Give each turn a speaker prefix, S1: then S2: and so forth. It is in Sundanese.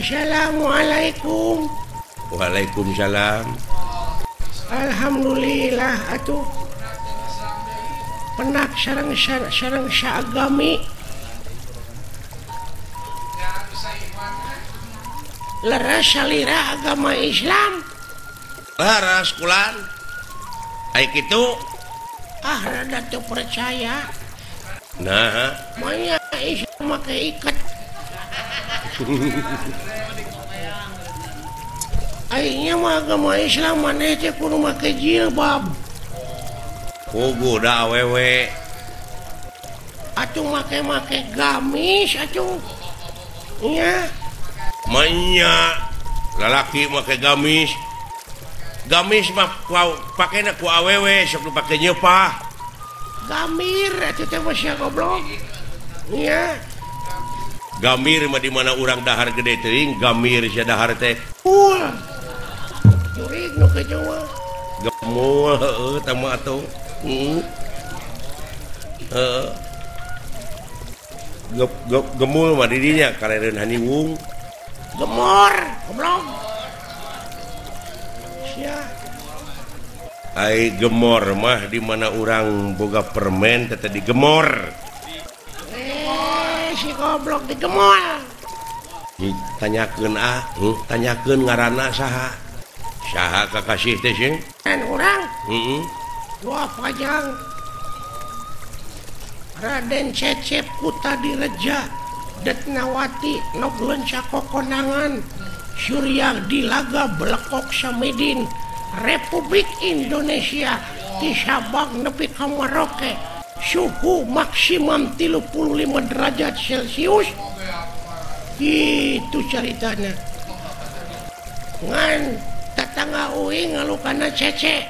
S1: Assalamualaikum.
S2: Waalaikumsalam.
S1: Alhamdulillah atuh. Penak sareng sareng saagami. Leres salira agama Islam.
S2: Leres kulan. Ai kitu.
S1: Ah rada teu percaya.
S2: Nah,
S1: manya Islam make iket. Aingnya mah agama Islam maneh teh kudu make jilbab.
S2: Puguh da awewe.
S1: Atuh make-make gamis atuh. Nya.
S2: Manya lalaki make gamis. Gamis mah pakena ku awewe sok dipake nyeupah.
S1: Gamir atuh teh mah sia goblok. Nya.
S2: Gamir mah di mana urang dahar gede teuing, gamir sia dahar teh.
S1: Wah. Jurig nu kitu mah.
S2: Gemul heueuh tah mah atuh. Heeh. Heeh. Gemul mah di dinya kalereun haniwung.
S1: Gemor, goblok. Sia.
S2: Ai gemor mah di mana urang boga permen teh digemor.
S1: Si goblok digemol.
S2: Tanyakeun ah, tanyakeun ngaranna saha? Saha kakasih teh sing?
S1: Kan urang.
S2: Heeh.
S1: Dua pajang. Raden Cecep Kutadireja Detnawati Nogleun sakokonangan Surya Dilaga Belekok Samidin Republik Indonesia ti Sabang nepi ka Maroke. Suhu maksimum 35 derajat Celcius. Itu ceritanya. Ngan tetangga uing ngalukana cece.